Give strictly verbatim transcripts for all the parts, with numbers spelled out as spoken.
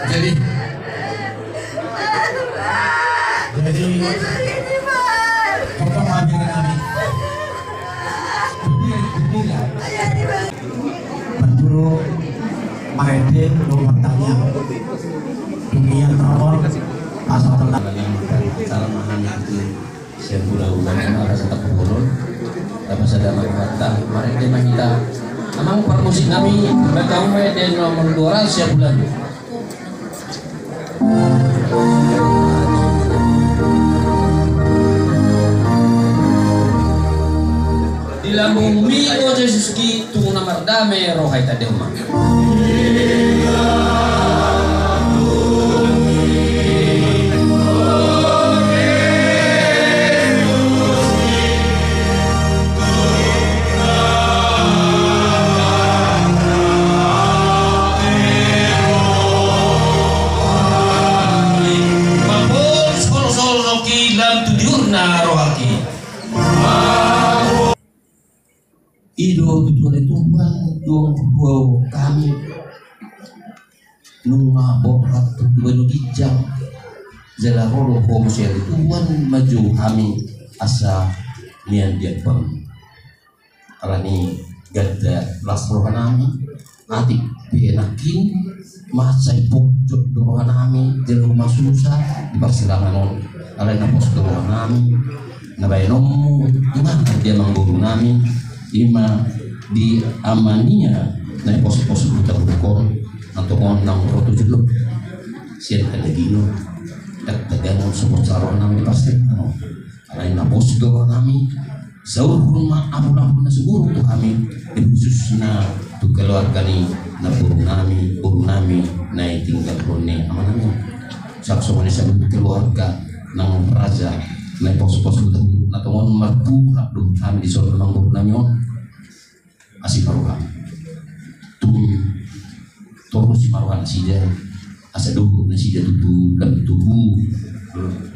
Jadi, jadi, pokok kami dengan kami. Betul, betul ya. Betul, marende, lu bertanya. Dunia teror, pasal tentang. Salam mahami itu. Siap pula ulang, ada setak bolon. Dapat sadana kata, marende ma hita. Amang parmusik nami, baca umai dan nomor dua ratus siap bulan. Di lambungmi, o Jesus ki, tung na mardame roha i, tadeu ma. Mamboan solosolki lam tu diurna rohaki. I do tutu ale Tuhan, dung huboto hami nunga borhat tu banua ginjang, jala ro do Ho muse ale Tuhan manjou hami asa nian di ampang. Alani ganda las rohanami, atik pe nangkin, mansai pojok do rohanami jala masusa di parsirangan on. Alai na pos do rohanami na baenonmu, ima di amangborunami, ima di amania na i pos-pos huta hudok on, na tongon naung ro tu jolo sian hadaginon, dakdanak on, sogot sa rohanami di parsirangan on. Alai na pos do rohanami, saurhon ma apul-apul na sumurung tu hami, di khususna tu keluarga ni namborunami, borunami na i tinggalhon ni amanami on. Saksongon i saluhut keluarga nang raja na i pos-pos huta hudok, na tongon marpura do hami dison amangborunami on. Asi ma roham. Tung torusi ma roha nasida, asa dohot nasida tutu lam tubu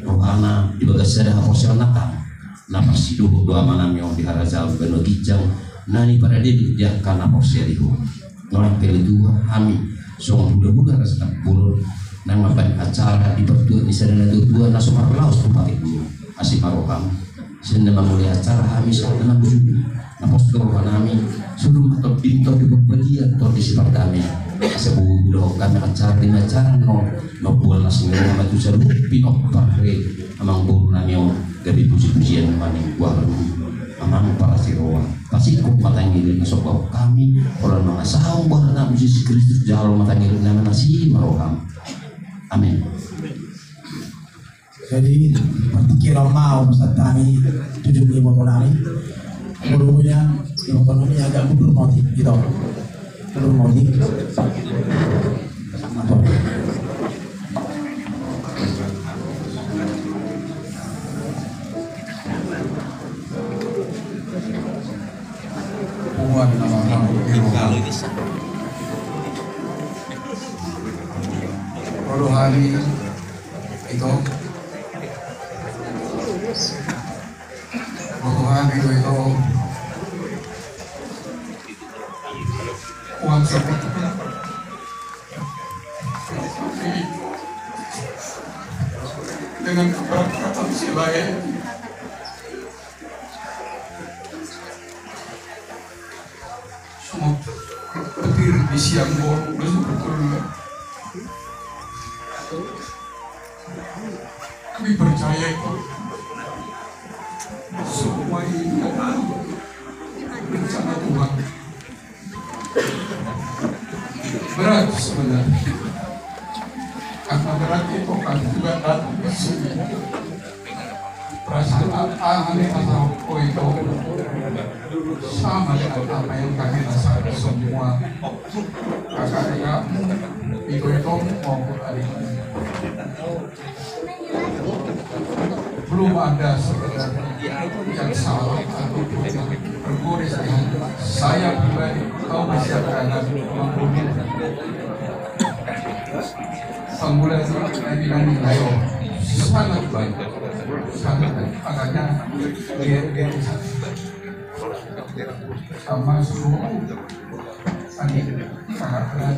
rohana di bagas sada haporseaon nangkin. Na parsidohot do amanami on di harajaon banua ginjang, na niparademi di angka na porsea di Ho. Nuaeng pe ale Tuhan, hami songon hula-hula raja Nabolon, nang mambahen acara di partuat ni sada natua-tua na so marlaos tu patik ni asi ma roham. Sian na mangulahon acara hami sahat na mangujungi, na pos do rohanami, solu ma Tondi, Tondi Parbadia, Tondi Sipardamei. Asa boi diulahon hami acara di acara on, mamboan na sinamot ma tu saluhut pinompar ni amangborunami on, gabe puji-pujian ma ning goarmu. Amang parasi roha, pasingkop ma tangihon na so hubahen hami, holan mangasahon goarna Jesus Kristus jalo ma tangihon na manasi ma roham. Amin. Jadi, partingkian on ma, upasahat hami tu jumolo ibotonami. Molo boi nian ibotonami agak mundur ma otik, gitu. Mundur ma otik. Tuhan nama kamu di rumah. Rohani. Ito. Rohani do ito. Uang sepuluh. Dengan keberangkatan si lain. Semua petir di siang bolong itu betul. Kami percaya itu semua ini adalah rencana Tuhan. Berat sebenarnya. Karena berat itu kan juga datang ke sini. Perasaan apa yang kami rasakan itu sama dengan apa yang kami rasakan semua. Kakak-kakak, itu itu maupun adik. Belum ada sebenarnya yang salah atau yang tergores di hati. Saya pribadi tahu siapa yang membunuh. Panggulan ini nilai sangat baik, sangat baik. Makanya dia, dia sama seluruh tadi kakak-kakak.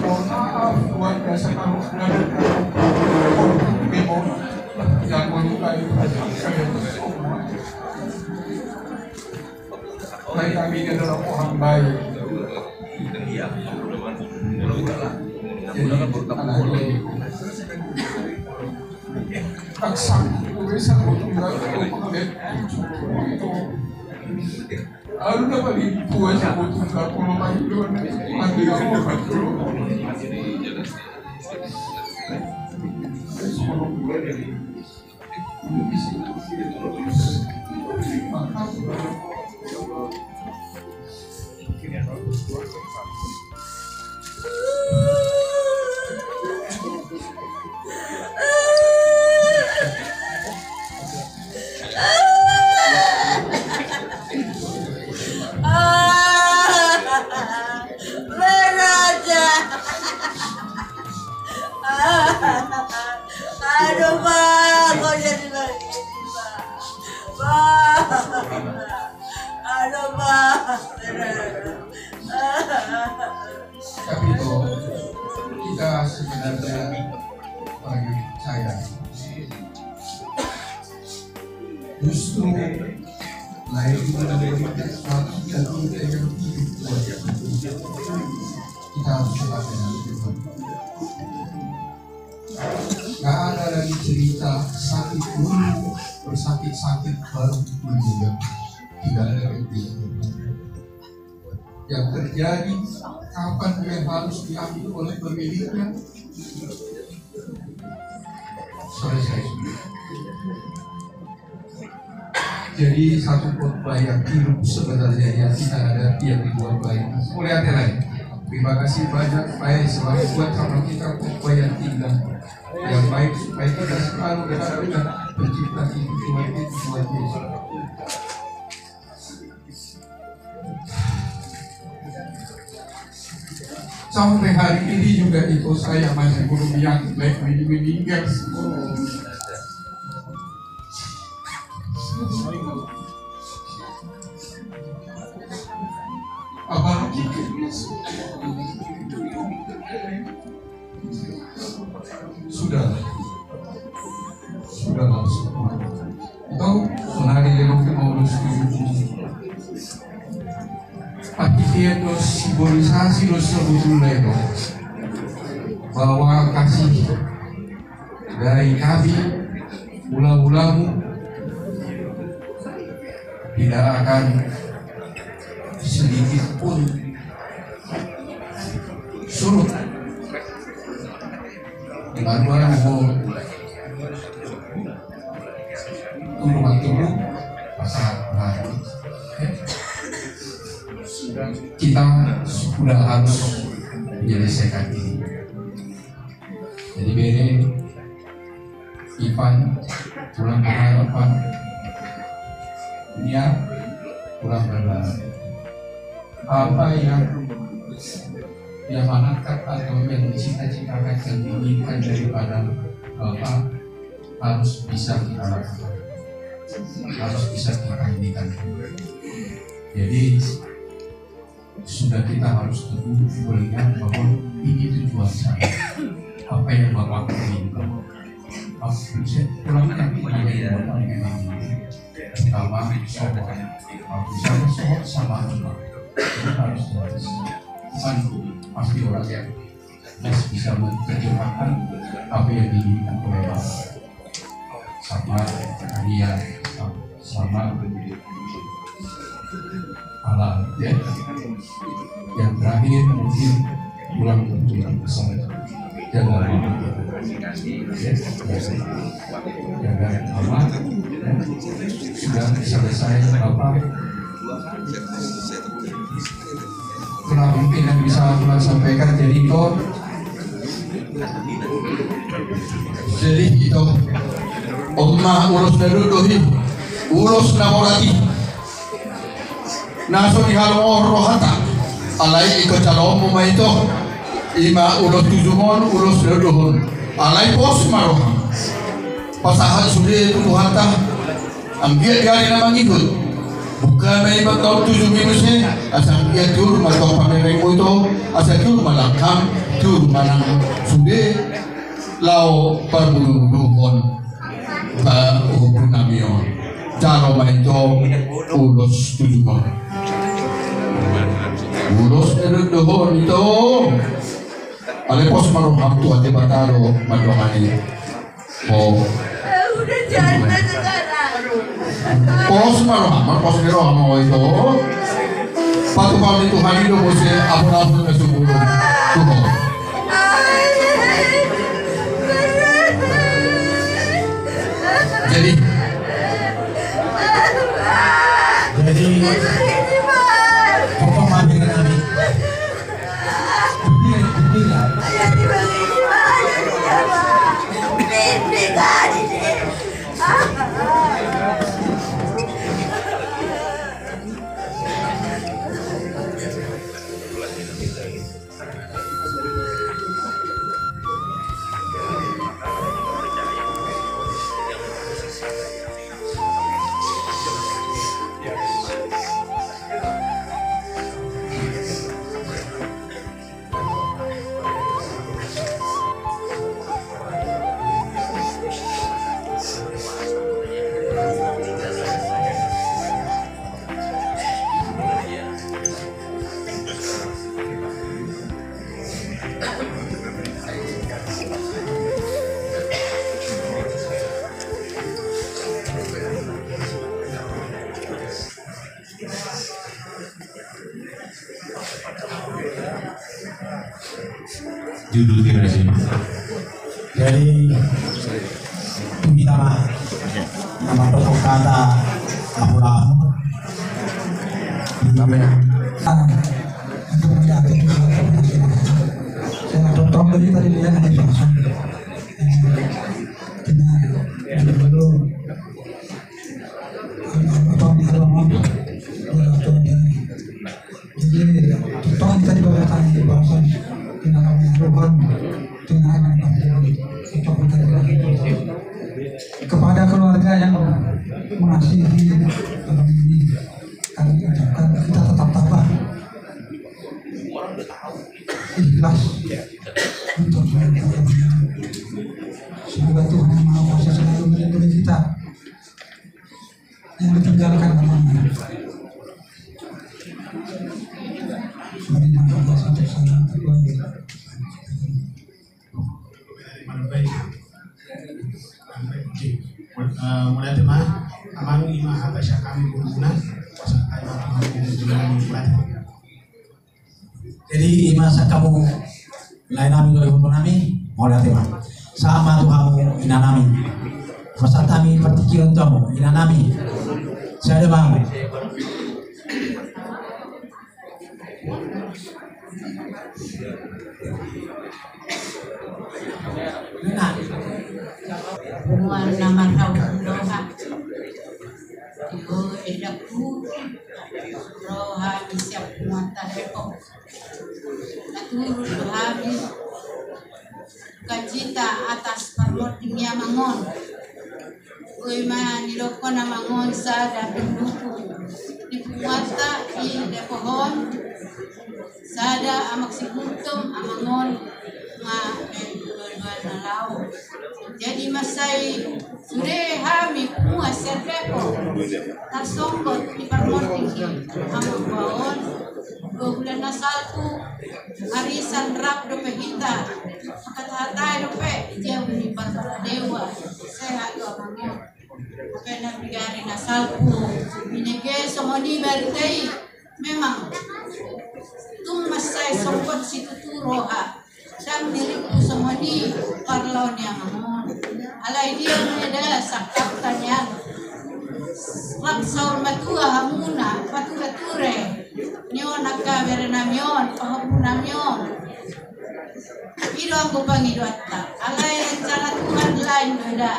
Mohon maaf, buat dasar kamu. Yang mau luka itu. Baik, kami ini adalah orang baik. Jadi, anak ini. Paksa, gue bisa, gue tinggal, gue tinggal. Alu na paling tua, gue tinggal, kalau main, gue mati, gue mati, gue mati. Beraja. Aduh, Bang, kok jadi begini, Bang? Bang. Aduh, Bang. Tapi toh, kita sebenarnya orang yang percaya. Justru lain dari sesuatu kita yang hidup luar biasa. Kita harus tetap dengan Tuhan. Gak ada lagi cerita sakit dulu, bersakit-sakit baru meninggal. Tidak ada lagi. Yang terjadi, kapan dia harus diambil oleh pemiliknya? Selesai. Jadi, satu khotbah yang hidup sebenarnya yang kita hadapi yang dibuat baik. Mulai hati lain. Terima kasih banyak, baik, selalu buat sama kita khotbah yang indah, yang baik, supaya kita selalu dekat dengan Pencipta kita, Tuhan kita, Tuhan Yesus. Sampai hari ini juga itu saya masih belum yakin, baik ini meninggal. Apalagi sudah, sudah langsung. Atau menari dengan kemauan sendiri. Tapi dia dos simbolisasi dos sebetulnya itu bahwa kasih dari kami, mula-mulamu tidak akan sedikit pun surut. Baru orang mau turun, turun, pasal baru. Kita sudah harus menyelesaikan ini. Jadi bere, Ivan, pulang berharap, Pak. Nia, pulang berharap. Apa yang diamanatkan atau yang dicita-citakan, yang diinginkan daripada Bapak harus bisa kita lakukan. Harus bisa kita inikan. Jadi, sudah kita harus teguh melihat bahwa ini tujuan saya. Apa yang Bapak inginkan. Aku bisa pulang, tapi apa yang Bapak inginkan. Pertama, sohot. Kalau bisa sohot sama Bapak. Itu harus jelas. Kan pasti orang yang bisa menerjemahkan apa yang diinginkan oleh Bapak. Sama dia, sama halal, ya. Yang terakhir mungkin pulang ke Tuhan sama. Jaga mama. Ya, jaga mama. Ya. Sudah selesai, Bapak. Kurang mungkin yang bisa aku sampaikan, jadi itu. Jadi itu. On ma ulos na dohot i, ulos na borat i. Na so dihalomohon rohanta. Alai ingkon jaloonmu ma ito. Ima ulos tujungon, ulos na dohot. Alai pos ma roham. Pasahat sude tu Tuhanta. Anggiat di ari na mangihut Buka ma i ma tong tujuh minus e, asa ia tiur ma tong pamerengmu ito, asa tiur ma langkam, tiur ma nang sude, laho parbudubuduhon. Ba, ompu nami on. Jalo ma ito, ulos tujuh ma. Ulos erut dohon ito. Ale pos ma roham tu Debata do mandongani. Oh. Pos ma roham, ma pos ni roham ma ito. Patupaon ni Tuhan i do muse ampun-ampun na sumurung. Tuhan. Jadi. Jadi. Pokok mami nami. Judul kira sih. Jadi, tung hita ma na mandok hata haholomon. Amin. Untuk menjadi, saya totong tadi, tadi dia ada di sana. Jadi, tong hita di bagasan, bagasan, kepada keluarga yang mengasihi malam ini, kami ucapkan kita tetap tabah, ikhlas untuk, semoga Tuhan Yang Maha Kuasa selalu melindungi kita. Yang ditinggalkan namanya. Mari kita satu sama terlebih. Oke. Eh, mauliate ma, amang, i ma hata sian hami guruguna, kuasa kai ma amang guruguna, mauliate. Jadi, i ma sian hamu lae nami dohot iboto nami, mauliate ma. Sahat ma tu hamu ina nami. Pasahat hami partingkian tu hamu ina nami. Sada ma hamu. Punguan na marhau doha. Io, eda ku roha di siap punguan ta Depok. Naturut do hami sukacita atas parmonding ni amang on. Boi ma nidokkon amang on sada pandohan ni punguanta di Depok on, sada Amang Siguntong, amang on ma dua-dua na laho. Jadi mansai sude hami punguan sian Depok tarsonggot di parmonding ni amang on. Dua bulan na salpu, arisan rap dope hita, manghatahata dope, dia buni parpara dewa, sehat do amang on. Dope na bigari na salpu, binege songon i barita i, memang tung mansai songgot situtu roha. Dang diringku songon i parlao ni amang on. Alai dia ma eda sangkapta nian. Rap saur matua hamuna, pature-ture. Ni on angka bere nami on, pahompu nami on. I do anggo pangidoanta. Alai rencana Tuhan lain do eda.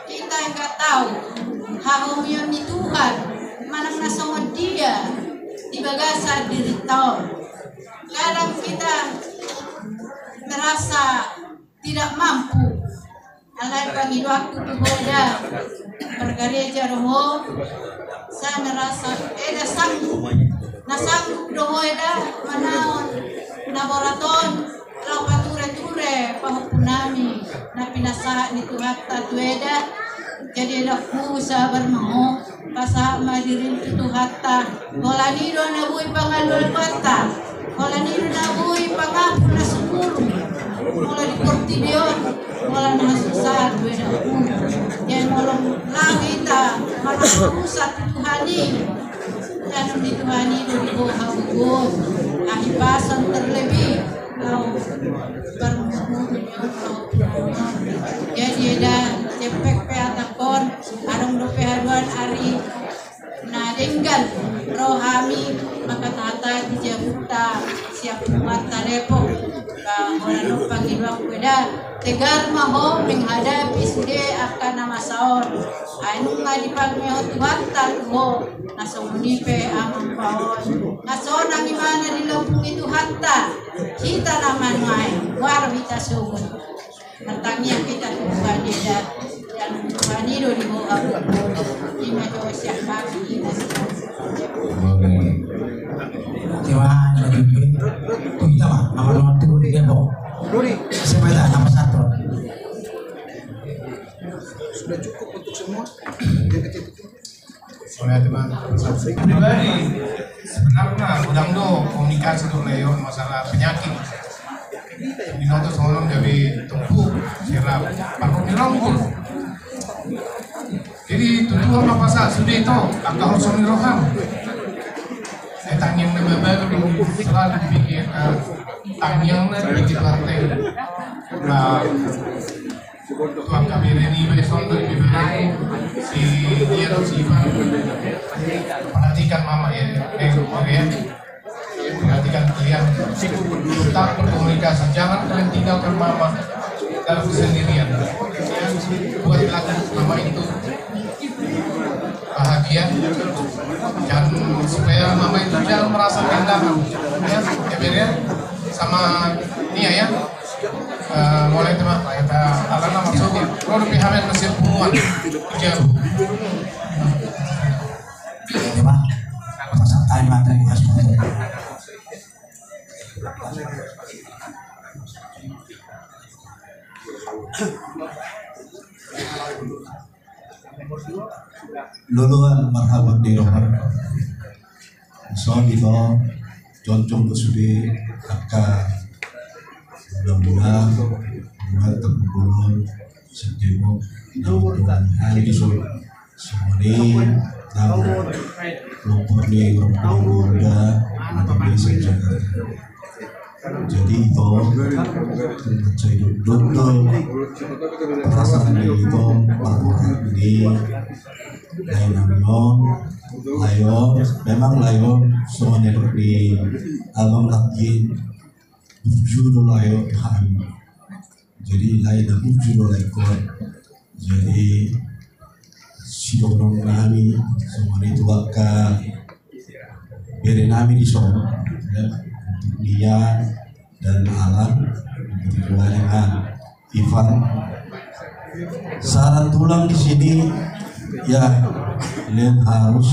Kita nggak tahu hahomion ni Tuhan manang na songon dia di bagasan dirinta on. Kadang kita merasa tidak mampu. Alai pangidoanku tu ho eda, Pargareja do ho, sai na rasa eda sanggup, na sanggup do ho eda manaon na borat on, laho pature-ture pahompu nami na pinasahat ni Tuhanta tu eda. Jadi eda, sabar ma ho, pasahat ma dirim tu Tuhanta. Holan i do na boi pangalualuanta, holan i do na boi pangapul na sumurung molo di portibi on, molo na hasusahan do eda. Jadi molo laho hita marhaposan tu Tuhan i, ianong ni Tuhan i do di ho hagogoon, hahipason, terlebih laho parminggu ni on. Jadi eda, jempek pe hatangkon, adong dope haduan ari na denggan ro hami mangkatahata di jabunta sian punguanta Depok. Ba holan on pangidoanku eda, tegar ma ho menghadapi sude angka na masa on. Ai nunga dipalume ho Tuhanta tu ho, na songon i pe amang paon. Na sonang imana dilompungi Tuhanta, hita na manuae, boha do hita sogot. Martangiang hita tu Tuhan i da, dan Tuhan i do di ho hagogoon. Ima jo siap kami, ima siap. Terima kasih. Kita mah, apa lo tuh di Depok? Siapa itu nama satu? Sudah cukup untuk semua. Yang kecil-kecil. Pribadi, sebenarna godang do komunikasi tu lae on masalah penyakit. Binoto songon on gabe tumpuk, sirap, parut ni ronggul. Jadi tutu ma pasahat sude tu angka holso ni roham. Eh, tangiang na babaru do selalu dipikir, eh, tangiang na dipikir partai. Nah, tu angka bere niba i songon i, bere si dia do si Ivan. Perhatikan mama ya, eh, ya. Perhatikan kalian. Tetap berkomunikasi, jangan kalian tinggalkan mama dalam kesendirian. Buat lagu mama itu bahagia. Jangan, supaya mama itu jangan merasa kehilangan. Ya, ya, bere ya. Sama Nia ya. Eh, mulai tema, kita alana masuk ya. Kalau lebih hamil masih punguan. Jauh. Tema, pasahat ma, terima kasih. Loloan marhabot di roha. Songon i do, jongjong do sude angka mula-mula, mula terkumpul on, setiap mula-mula hari di Solo. Songon i, nang lompor ni, lompor ni Muda, na di desa Jakarta. Jadi ito, sai dotdot do perasaan ni ito, parrohahon ni lae nami on, lae on, memang lae on songon na didok ni abang lagi, burju do lae on hami. Jadi lae na burju do lae on. Jadi sidohonon nami songon i tu angka bere nami di son, ya, untuk Nia dan Alan, untuk Ivan dengan Ivan. Saran tulang di sini, ya, kalian harus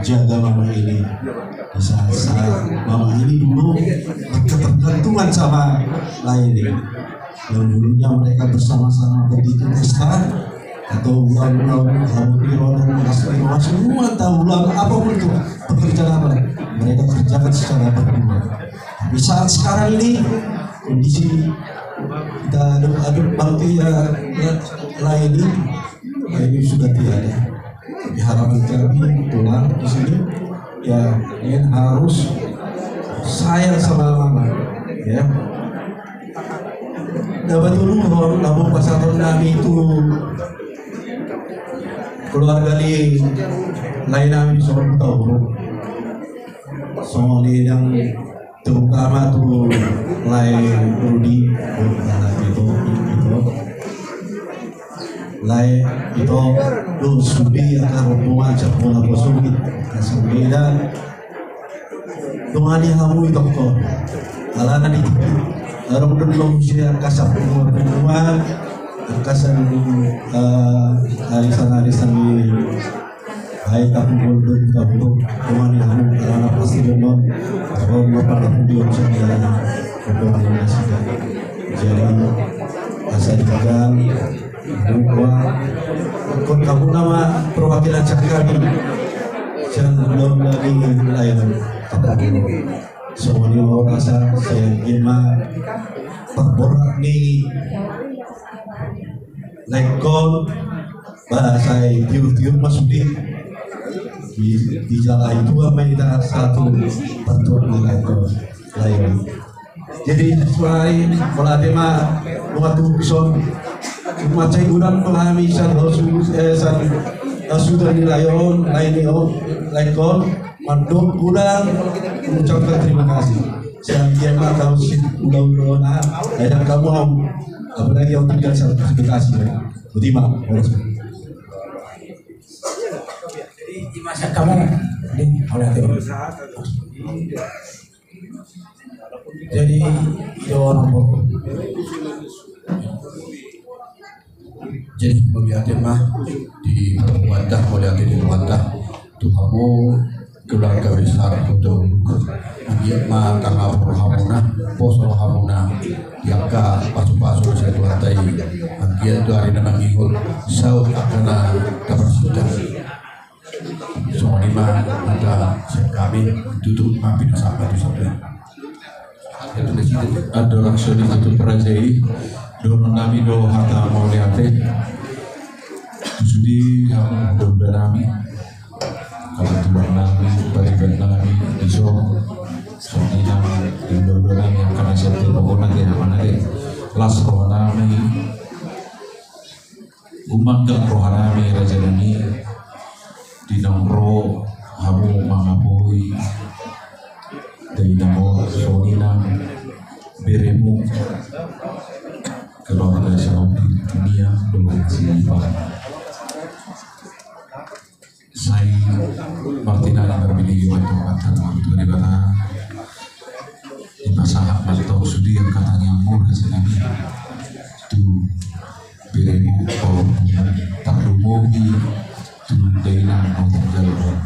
jaga mama ini. Di saat-saat mama ini dulu ketergantungan sama lae ini. Yang dulunya mereka bersama-sama pergi ke pesta atau ulang-ulang, ulang-ulang, ulang-ulang, semua tahu ulang apapun itu pekerjaan apa, mereka kerjakan secara berdua. Tapi saat sekarang ini kondisi kita aduk-aduk bangke ya, ya, lae ini, lae ini sudah tiada. Jadi harapan kami tulang di sini, ya, kalian harus sayang sama mama, ya. Dapat dulu, kalau mau pasaran nami itu keluarga ni lae nami di Solo tahu. Songon i nang terutama tu lae Rudi, lae ito, ito. Lae ito, do sude angka rombongan sian Bona Poso i, angka saudara. Dongani hamu i tongtong. Alana di, adong do muse angka sapunguan-punguan. Angka sian, eh, arisan-arisan ni, baik kampung Boldo, kampung Tumani, anu, karena pasti dengan orang berpandang beliau sendiri, orang yang sudah. Jadi, asa dipegang, buat, buat kamu nama perwakilan sian kami. Sian belum lagi lain. Songon i ma rasa, sai anggiat ma parborat ni laengkon, ba sai tiur-tiur ma sude. Di, dijalahi Tuhan ma hita sahat tu parborat ni laengkon. Lae on. Jadi, suai, mauliate ma, nunga tuson. Mansai godang do hami sian, eh, sian, eh, suda ni lae on, lae ni on, laengkon. Mandok godang, mengucapkan terima kasih. Sai anggiat ma taon sian ulaon on, ah, dan kamu, apalagi yang tinggal sertifikasi, ya. Boti ma, horas. Jadi, di masa kamu, di, oleh jadi, itu orang. Jadi, mauliate ma di Tuhanta, mauliate di Tuhanta. Tu hamu keluarga besar Hutauruk. Anggiat ma tangihon rohamuna, pos rohamuna. Di angka pasu-pasu ni Tuhanta i. Anggiat tu ari na mangihut, saut angka na taparsinta. Songon i ma hata sian hami, tutup ma pinasahat tu sada. Andorang so ditutup raja i, dohonon nami do hata mauliate. Tu sude hamu hula-hula nami, angka tulang nami, pariban nami, dison, songon i nang hula-hula nami, angka na sian pokokna, di mana de, las roha nami. Gumanggang roha nami, raja nami, di naung ro hamu mangapoi dainang on, songon i nang beremu, keluarga saluhut di dunia, dohot si Ipan. Sai martinangi marbinege ma antong, antong tu Debata. Dipasahat ma antong sude angka tangiangmuna, raja nami, tu beremu, pahompungmu, tarlumobi tu dainang na tinggal on.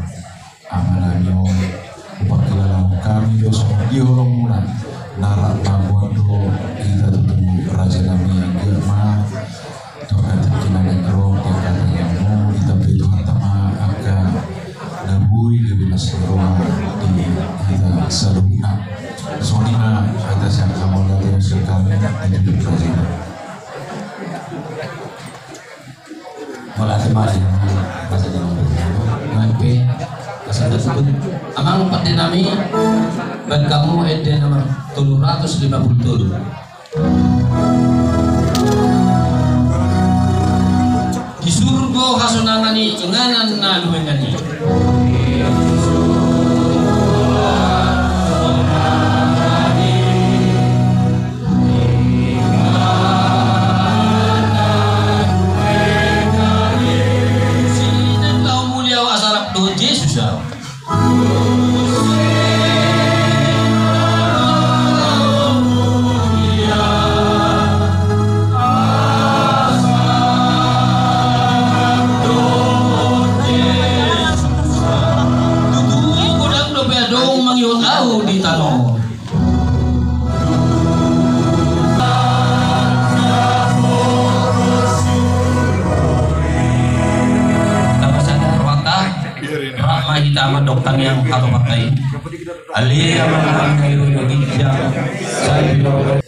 Ama nami on, hupakilalahon hami do songon dia holongmuna. Na rap mamboan do hita tutu, raja nami, anggiat ma tu angka tingki na naeng ro, di angka tangiangmu, ditambai Tuhanta ma angka na boi gabe las ni roha di hita saluhutna. Songon i ma hata sian hami, mauliate sian hami, di hita saluhutna. Mauliate ma di hami, mauliate ma di hami. Amang pande nami, baen hamu ende nomor tolu ratus lima puluh tolu. Di surgo hasonangan i, inganan na lumengan i. Sinang laho mulia ahu asa rap dohot Jesus ahu. Tutu godang dope adong mangihut ahu di tano on. Tapasahat rohanta, rap ma hita mandok tangiang hatopan i. Ale Amanami na di banua ginjang, sai pinarrohahon